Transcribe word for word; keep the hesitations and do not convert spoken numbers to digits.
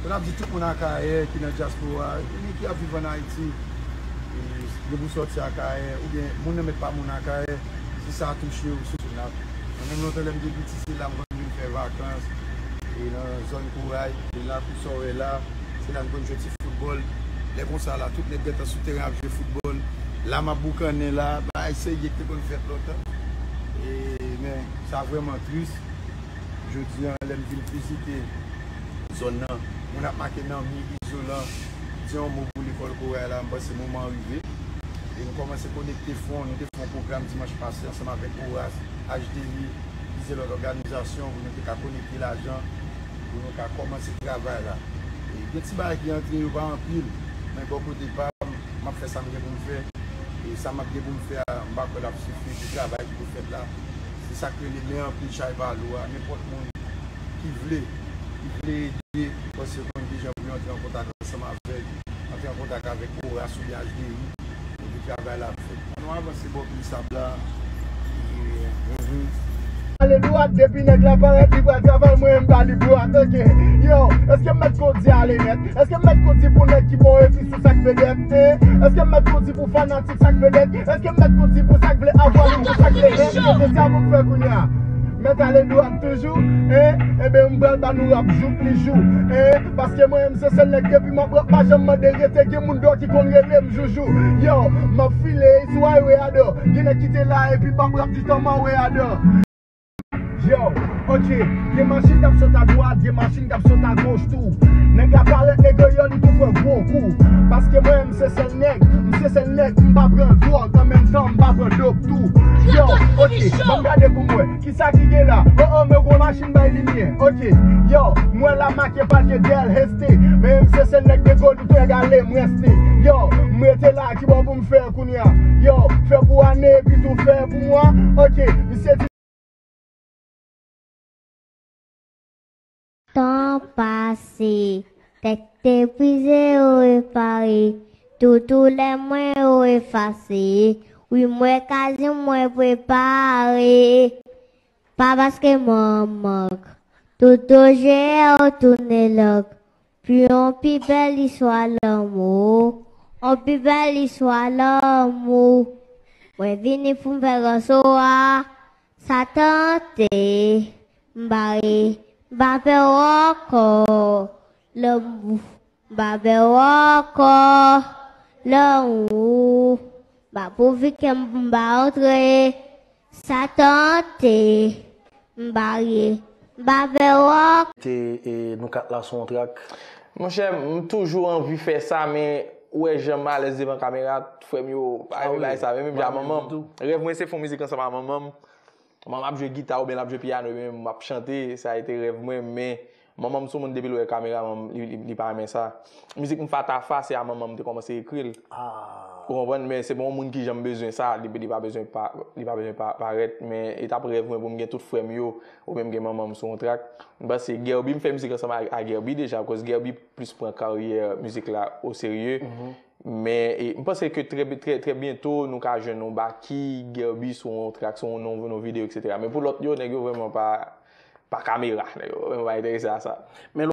N ap di tout moun Akayè ki nan dyaspora, e ki ap viv ann Ayiti, e gen pou sòti Akayè, oubyen moun nan mèt pa moun Akayè, si sa touche w, sou la. Mwen menm lontan lè m te piti, se la m konn vin fè vakans, e nan zòn Koray, e la kou sa w wè la, se la n konn jwe ti foutbòl. Lè konsa la, tout nèg gentan sou teren ap jwe foutbòl. La m ap boukannen la, bagay serye ki te konn fèt lontan. E, men, sa vrèman tris. Jodi a, lè m vin vizite zòn nan, moun ap make nan mi izolan, di yon mo pou lekòl Koray la, m panse moman an rive. E nou kòmanse konekte fon, nou te fè yon pwogram dimanch pase ansanm avèk Oras, H D I, plizyè lòt òganizasyon pou nou te ka konekte lajan, pou nou ka kòmanse travay la. E gen ti bagay ki antre, yo pa anpil, men bò kote pa m, m ap fè sa m gen pou m fè. E sa m ap gen pou m fè a, m pa kwè l ap sifi pou travay ki pou fèt la. Se sa k rele men anpil chay pa lou a. Nenpòt moun ki vle, ki vle ede, paske konn ki jan pou yo antre an kontak ansanm avèk, antre an kontak avèk Oras oubyen H D I, epi travay la ap fèt. Ann nou avanse bò pil sab la. Ale dwat, depi nèg la parèt, li pral travay, mwen m ba li dwat, oke. Yo, èske m mèt kondi ale nèt? Èske m mèt kondi pou nèg ki bon epi sou sa k vedèt? Èske m mèt kondi pou fanatik sa k vedèt? Èske m mèt kondi pou sa k vle avwa nou, pou sa k vle nèt? Se sa pou m fè kounye a. Mèt ale dwat toujou, en? Ebyen, m pral ba nou rap jou pli jou, en? Paske mwen menm se sèl nèg depi m ap rap, pa janm mande rete, gen moun dò ki konn rele m joujou. Yo, m ap file, it's why we are there. Gen nèg ki te la epi m ap rap di kòman we are there. Yo, oke, gen machin k ap sot adwat, gen machin k ap sot agoch tou. Nèg la parèt nèg yo, li tou pran gwo kou. Paske mwen, m se sèl nèg, m se sèl nèg, m pa pran dwòg, an menm tan, m pa pran dop tou. Yo, oke, ban m gade pou m wè, kisa ki gen la? O, o, men gwo machin bay limyè, oke. Yo, m wè la make pake dèl heste, men m se sèl nèg de gwo, li pran gale, m reste. Yo, m rete la, ki bò pou m fè kounye a? Yo, fè pou ane, epi tou fè pou mwa, oke, misye di Tan pase, tèt te brize yo repare, tout doulè mwen yo efase, wi mwen kazi mwen prepare. Pa paske mwen mank, tout dojè yo tounen lang. Pou yon pi bèl istwa lanmou, yon pi bèl istwa lanmou. Mwen vini pou m fè ranso a, sa tante, m bare, m pa pè w ankò, lanmou, m pa pè w ankò, lanmou, m pa pwouve kè m, m pa antre, sa tante, m bare, m pa pè w ankò. Te, e, nou kat la sou yon trak. Monchè, m toujou anvi fè sa, men ou wè jan m alèz devan kamera, frè m yo pa renmen bagay sa, men menm jan manman m. Rèv mwen se fè yon mizik ansanm ak manman m. Manman m ap jwe gita oubyen l ap jwe pyano, men m ap chante, sa a ete rèv mwen, men manman m sou moun depi l wè kamera, manman m, li, li, li pa renmen sa. Mizik m Fatafa, se a manman m te kòmanse ekri l. Ou konprann? Men se pa yon moun ki janm bezwen sa, li, li pa bezwen pa, li pa bezwen pa, parèt, men e t ap rèv mwen pou m gen tout frè m yo, oubyen m gen manman m sou yon trak. M panse Guerby, m fè mizik ansanm a, a Guerby deja, akoz Guerby plis pran karyè mizik la oserye. Men, e, m panse ke trè, trè, trè byento, nou ka jwenn yon Baky, Guerby sou yon trak, sou yon, yon, yon videyo, etsetera. Men pou lòt yo, nèg yo vrèman pa, pa kamera, nèg yo vrèman pa enterese a sa. Men